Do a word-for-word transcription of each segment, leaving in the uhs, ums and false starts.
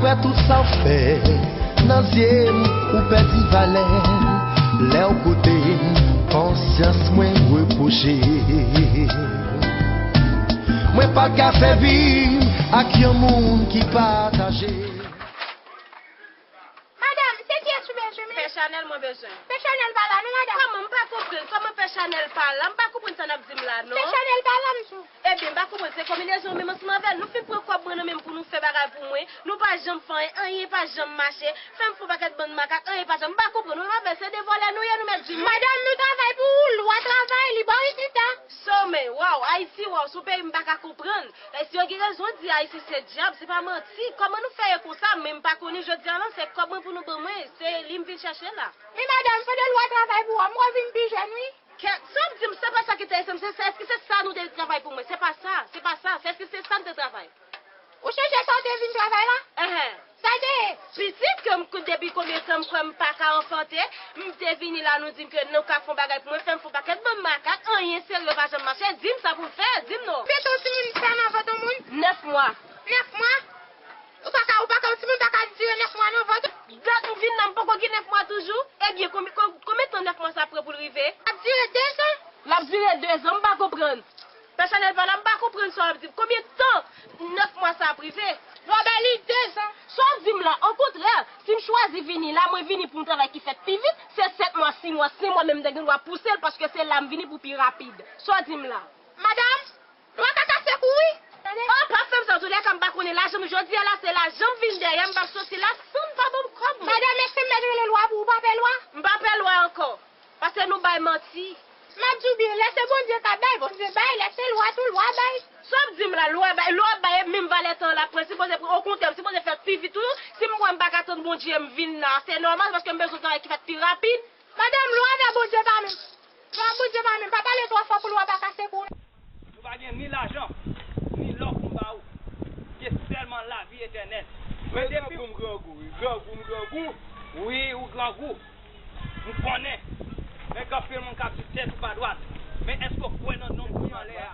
Tout sa w fè nan zye m, ou pèdi valè. Lè w koute m, konsyans mwen repwoche. Mwen pa ka fè vi ak yon moun ki pataje. Madanm, se kiyès ou bezwen menm? Pè Chanèl mwen bezwen. Pè Chanèl pa la non, madanm. Kòman? M pa konprann. Kòman Pè Chanèl pa la? M pa konprann sa n ap di m la non. Pè Chanèl pa la, m di w. Ebyen, m pa konprann. Se konbinezon menm ansanm avè l. Nou fin pran kòb mwen nan men m pou nou fè bagay pou mwen. Nou pa janm fè anyen. Anyen pa janm mache. Fè m fè yon pakèt bann makak. Anyen pa janm. M pa konprann. Nou pa fè, se de vòlè nou ye, nou mèt di m. Madanm, nou travay pou ou. Lwa travay, li bò isit la. Somen, waw, Ayiti, waw, se yon peyi m pa ka konprann. E si yo gen rezon di Ayisyen se dyab, se pa manti. Kòman nou fè ye konsa? Men m pa konnen jodi a lan, se kòb mwen pou nou ban mwen, se li m vin chèche la. Men madanm, fòde lwa travay pou ou, m wè w vin pi jèn wi. Kèt, sa w ap di m, se pa sa ki te ensanm, se sa, èske se sa nou te travay pou mwen? Se pa sa, se pa sa, èske se sa n te travay? Ou sonje sa w te vin travay la? Enhen. Sa te ye? Pitit ke m, depi konbyen tan m kwè m pa ka anfante, m te vini la nou di m ke nou ka fè yon bagay pou mwen, fè m fè yon pakèt bann makak, anyen serye pa janm mache, di m sa pou m fè, di m non. Pito timoun sa nan vant yon moun? Nèf mwa. Nèf mwa? Ou pa ka, ou pa ka, yon timoun pa ka dire nèf mwa nan vant. Dat m vin la, m poko gen nèf mwa toujou? Ebyen, konbyen, konbyen tan nèf mwa sa pran pou l rive? Ap dire dezan. L ap dire dezan, m pa konprann. Pè Chanèl pa la, m pa konprann sa w ap di m. Konbyen tan nèf mwa sa ap rive? Lwa bay li dezan. Sa w di m la, okontrè, si m chwazi vini la, mwen vini pou yon travay ki fèt pi vit, se sèt mwa, sis mwa, senk mwa menm m te gen dwa pouse l, paske se la m vini pou pi rapid. Sa w di m la? Madanm, lwa ka kase kou wi. Oh, pa fè m sa, antoulèka m pa konnen lajan m, jodi a la, se lajan m vin dèyè, m p ap soti la san m pa ban m kòb mwen. Madanm, èske m mèt rele lwa pou ou pa pè lwa? M pa pè lwa ankò. Paske nou bay manti. M ap di w byen, lè se Bondye k ap bay, Bondye bay, lè se lwa tou, lwa bay. Sa w ap di m la, lwa bay, lwa bay, e menm valè tan l ap pran, sipoze pran, okontrè, sipoze fèt pi vit tou. Si m wè m pa ka tann Bondye, m vin la, se nòmal, paske m bezwen travay ki fèt pi rapid. Madanm, lwa avè Bondye pa menm. Lwa Bondye pa menm. Pa pale twò fò pou lwa pa kase kou w non. Nou pa gen ni lajan, ni lò pou m ba ou. Gen sèlman lavi etènèl. Men depi. Grangou m grangou, wi. Grangou m grangou. Wi, ou grangou. M konnen. Men gen anpil moun k ap di tèt ou pa dwat. Men èske w kwè nan nonm ki anlè a?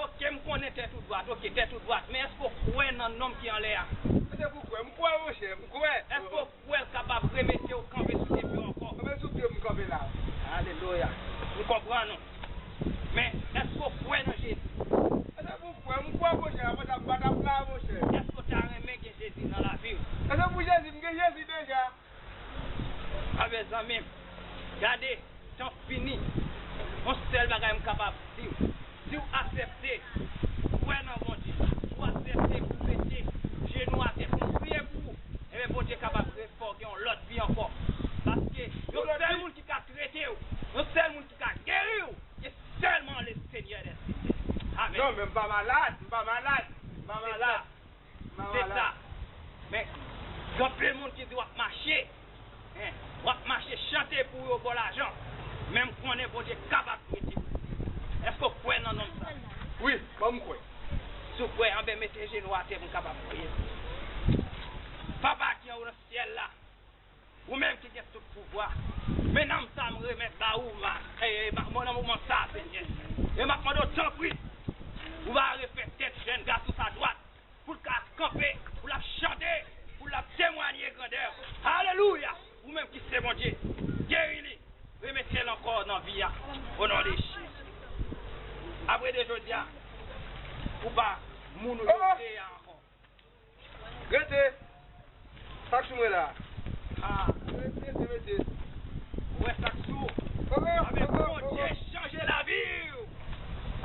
Oke, m konnen tèt ou dwat. Oke, tèt ou dwat. Men èske w kwè nan nonm ki anlè a? Èske w kwè? M kwè, monchè. M kwè. Èske w kwè l kapab remete w kanpe sou de pye w ankò? Kanpe sou pye m kanpe la. Alelouya. M konprann ou. Men, èske w kwè nan Jezi? Èske w kwè? M kwè, monchè. Apre sa, m pa t ap la, monchè. Èske w ta renmen gen Jezi nan lavi w? Èske pou Jezi, m gen Jezi deja. Anben, zanmi m, gade, tan fini. Yon sèl bagay m kapab di w. Si w aksepte kwè nan Bondye, si w aksepte pou mete jenou atè pou m priye pou ou, ebyen Bondye kapab fè w gen yon lòt vi ankò. Paske yon sèl moun ki ka trete w, yon sèl moun ki ka geri w, se sèlman le Seigneur des Seigneurs. Amèn. Non, men m pa malad, m pa malad, m pa malad. Se sa. Men, gen anpil moun ki di w ap mache, en, w ap mache chante pou yo ba w lajan, men m konnen Bondye kapab trete w. Èske w kwè nan nonm sa? Wi, ban m kwè. Si w kwè, anben mete jenou atè pou m kapab priye pou ou. Papa ki anwo nan syèl la, ou menm ki gen tout pouvwa, men nanm sa m remèt ba ou, ma, e, e, ma, nan moman sa, Senyè. E m ap mande w, tanpri, ou va refè tèt jèn gason sa dwat, pou l ka kanpe, pou l ap chante, pou l ap temwanye grandè w. Alelouya! Ou menm ki se Bondye, geri li, remete l ankò nan vi a, o non de Jezi. Apre de jodi a, ou pa moun ou te ye a ankò. Rete! Sa k sou mwen la? Ah. Rete, rete, rete. Ou wè sa k sou ou? Anben Bondye chanje lavi w.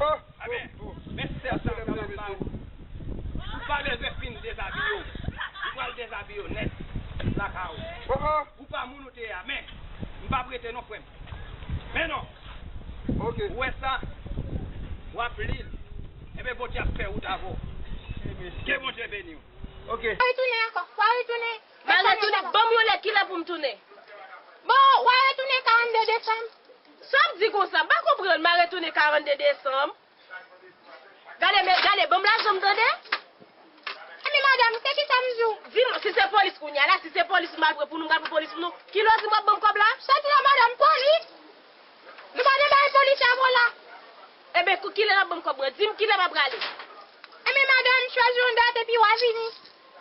Anben, men sèl sa m kapab ba ou. Ou pa bezwen fin dezabiye w. Ou pral dezabiye w nèt lakay ou. Ou pa moun ou te ye a, men m p ap rete non, frè m. Men non. Ou wè sa? W ap li l. Enben, Bondye ap fè wout avè w. Ke Bondye beni w. Ok. W a retounen ankò. W a retounen. M a retounen. Ban m yon lè, kilè pou m tounen? Bon, w a retounen karannde desanm. Sa w ap di konsa? M pa konprann, m a retounen karannde desanm. Gade, men, gade, ban m lajan m, tande. Enben, madanm, se kisa m di w? Di m, si se polis kounye a la, si se polis m al pran pou nou, m al pran polis pou nou. Kilè w di m w ap ban m kòb la? Sòti la, madanm, polis! Nou pa nan bagay polis avè w la. Enben, kilè w ap ban m kòb mwen? Di m kilè m ap prale. Enben, madanm, chwazi yon dat epi w a vini.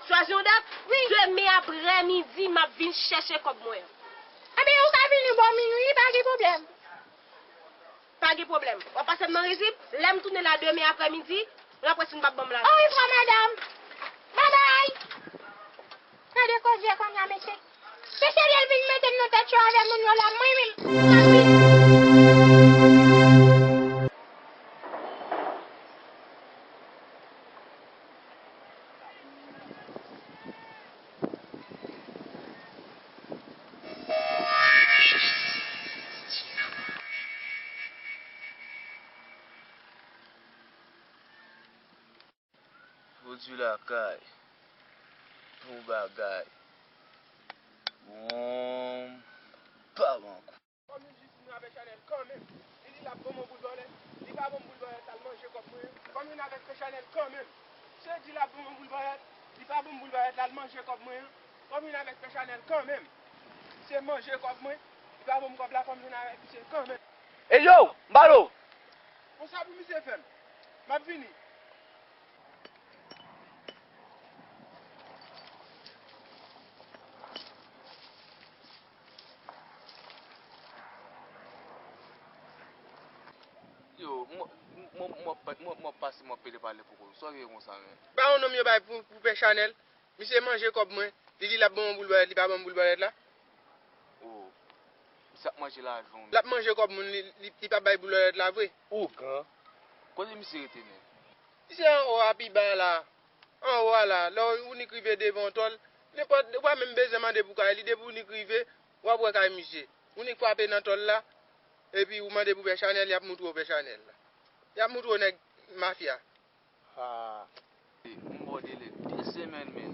Chwazi yon dat? Wi. Demen aprèmidi, m ap vin chèche kòb mwen an. Ebyen, ou ka vini bò minwi, pa gen pwoblèm. Pa gen pwoblèm. W ap pase m nan rizib. Lè m tounen la demen aprèmidi, m ap wè si n p ap ban m lajan. O, wi, frè madanm. Babay. Gade koze kounye a, mesye. Se serye l vin mete m nan tèt yo avè moun yo la, mwen menm. M ap vin. Pwodui lakay. Bon bagay. Bon. Pa mankou. Kòm li jis vin avèk Chanèl kanmenm. Li di l ap ban m yon boul bòlèt. Li pa ban m boul bòlèt la, l manje kòb mwen. Kòm vin avèk Pè Chanèl kanmenm. Se di l ap ban m yon boul bòlèt. Li pa ban m boul bòlèt la, l manje kòb mwen an. Kòm vin avèk Pè Chanèl kanmenm. Se manje kòb mwen. Li pa ban m kòb la, kòm vin avèk misye kanmenm. Ey yo, m ba nou. Konsa pou misye fè m. M ap vini. Yo, m, m, m, m, m, m ap pase, m ap pede pale pou kò m. Sa w gen konsa, men? Pa yon nonm yo bay pou, pou Pè Chanèl. Misye manje kòb mwen. Li di l ap ban m yon boul bòlèt, li pa ban m boul bòlèt la. Oh. Misye ap manje lajan w. L ap manje kòb moun, li, li, li pa bay boul bòlèt la vre. Ougan. Kote misye rete, men? Misye anwo a pi ba la. Anwo a la, lè w nik rive devan yon tòl, nenpòt, ou pa menm bezwen mande pou kay li, depi w nik rive, w ap wè kay misye. Ou nik frape nan tòl la, epi ou mande pou Pè Chanèl, y ap moutre w Pè Chanèl la. Y ap moutre w nèg mafya. Ha. M ba w delè de semèn, men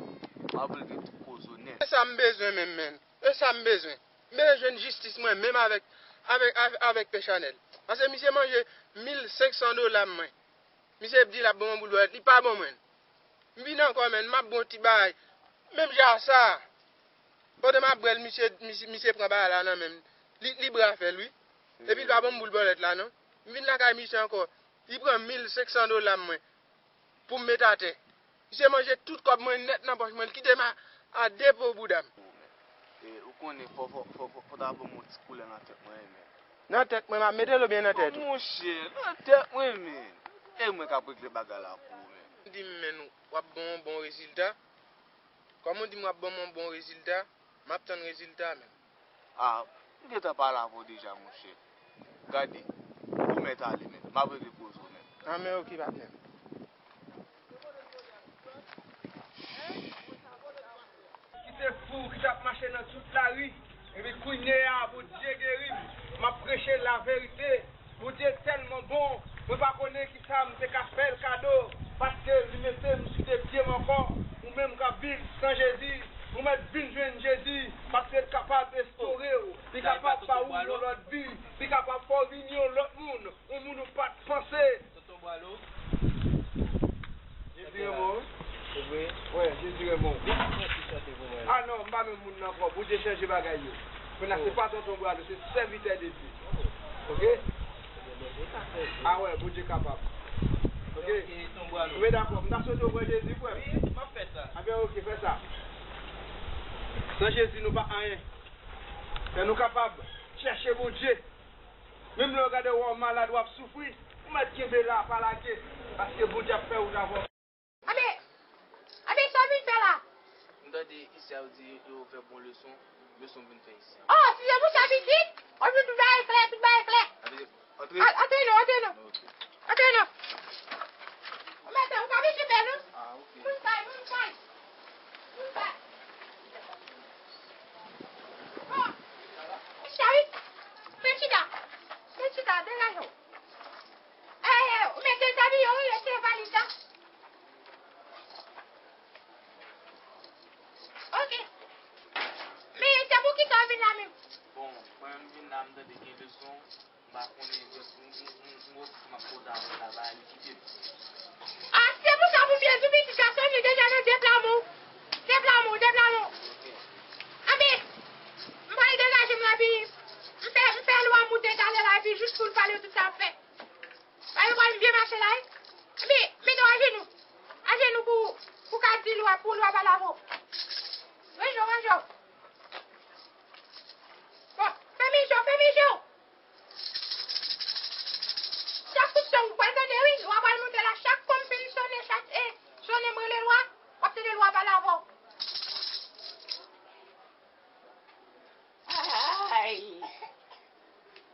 m ap regle tout koze w nèt. E sa m bezwen menm, men. E sa m bezwen. M bezwen jwenn jistis mwen menm avèk, avèk, avèk, avèk Pè Chanèl. Paske misye manje mil senk san dola mwen. Misye di l ap ban mwen boul bòlèt, li pa ban mwen. M vin ankò, men, m ap bon ti bagay. Menm jan sa, pandan m ap bwè l, misye, misye, misye pran bagay la nan men m. Li, li bra fè l, wi. Epi l pa ban m boul bòlèt la, non. M vin lakay misye ankò. Li pran mil senk san dola mwen pou m met atè. Misye manje tout kòb mwen nèt nan pòch mwen, l kite m a, a de po bouda m. E, ou konnen, fò, fò, fò, fò, fò ta ban m yon ti koulè nan tèt mwen, men. Nan tèt mwen, m ap mete l oubyen nan tèt ou? Monchè, nan tèt mwen, men. E mwen k ap regle bagay la pou ou, men. Di m, men, w ap ban m yon bon rezilta. Kòm ou di m w ap ban m yon bon rezilta, m ap tann rezilta, men. A, m gentan pale avè w deja, monchè. Gade, ou mèt ale, men. M ap regle koze w, men. Anben, oke, patnè m. Ki te fou, ki t ap mache nan tout lari. Epi kounye a, Bondye geri m. M ap preche laverite. Bondye tèlman bon. Mwen pa konnen kisa m te ka fè l kado. Paske li mete m sou de pye m ankò. Ou menm k ap viv san Jezi, ou mèt vin jwenn Jezi. Paske l kapab restore w. Li kapab ba ou yon lòt vi. Li kapab fè w vin yon lòt moun. Yon moun ou pa t panse. Tonton Bwalo. Jezi renmen w, wi. Se vre? Wi, Jezi renmen w. Li pa fè ti chante pou mwen. A non, m pa menm moun nan ankò. Bondye chanje bagay yo. Kounye a, se pa Tonton Bwalo, se sèvitè de Dye. Oke? Ebyen, Bondye ka fè. A wè, Bondye kapab. Oke? Oke, Tonton Bwalo. Wi, dakò. M ta swete w pran Jezi, frè m. Wi, m ap fè sa. Ebyen, oke, fè sa. San Jezi, nou pa anyen. Fè nou kapab chèche Bondye. Menm lè w gade w wè w malad, w ap soufri, ou mèt kenbe la, pa lage, paske Bondye ap fè wout avè w. Anben, anben, sa w vin fè la? M tande isi a yo di yo ouvè bon leson, leson m vin fè isi a. O, si se pou sa pitit, o, tout bagay klè, tout bagay klè. Anben, antre. A, antre non, antre non. Ok. Antre non. Ou mèt, ou pa vin kenbe non. A, ok. Moun kay, moun kay. Moun kay. Bon. Cheri, men chita. Men chita, degaje w. Eh, ou mete tabliye w, rete valiz la. Ok. Men se pou kisa w vin la menm? Bon, mwen menm vin la, m tande gen leson. M pa konnen, m, m, m, m, m, m ap poze avè l la, ba li kite m. A, se pou sa pou m vin di w pitit gason, li deja nan deplamon. Deplamon, deplamon. Anben, m pral degaje m la, epi m fè, m fè lwa moute talè la, epi jis pou l pale tout sa ap fè. Pale pral byen mache la, wi. Anben, mete w ajenou. Ajenou pou, pou ka di lwa, pou lwa pale avè w.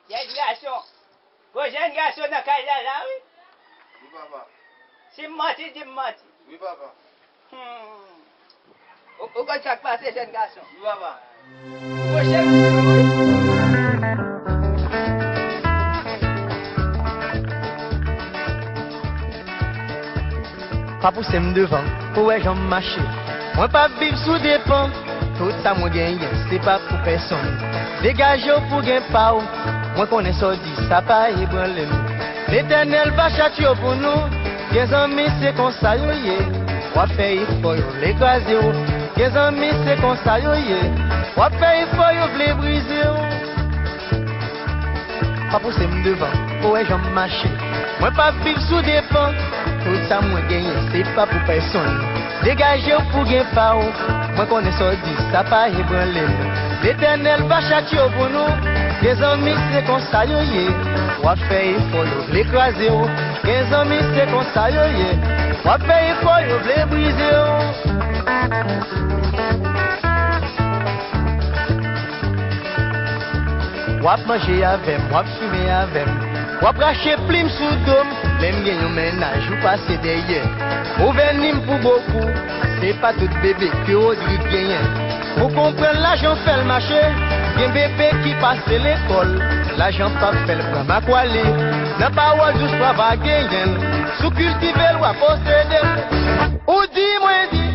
Jèn gason. Gwo jèn gason nan kay la, la, wi. Wi, papa. Si m manti, di m manti. Wi, papa. Hmm. Ou, ou konn sa k pase, jèn gason? Wi, papa. Gwo jèn gason, wi. Pa pouse m devan, pou wè jan m mache. Mwen p ap viv sou depan. Tout sa mwen genyen, se pa pou pèsonn. Degaje w pou gen pa w. Mwen konnen sa w di, sa pa ebranle m. Letènèl va chache w pou nou. Gen zanmi, se konsa yo ye. W ap fè efò, yo vle kraze w. Gen zanmi, se konsa yo ye. W ap fè efò, yo vle brize w. Pa pouse m devan, pou wè jan m mache. Mwen p ap viv sou depan. Tout sa mwen genyen, se pa pou pèsonn. Degaje w pou gen pa w. Mwen konnen sa w di, sa pa ebranle m. Letènèl va chache w pou nou. Gen zanmi, se konsa yo ye. W ap fè efò, yo vle kraze w. Gen zanmi, se konsa yo ye. W ap fè efò, yo vle brize w. W ap manje avè m, w ap fimen avè m. W ap rache plim sou do m. Lè m gen yon mennaj, ou pase dèyè. Ou vèni m pou bokou. Se pa tout bebe ke Rodrig genyen. Ou konprann lajan fè l mache. Gen bebe ki pase lekòl. Lajan p ap fè l pran makwale. Nan pawòl dous, w ap genyen l. Si w kiltive l, w ap posede l. Ou di mwen di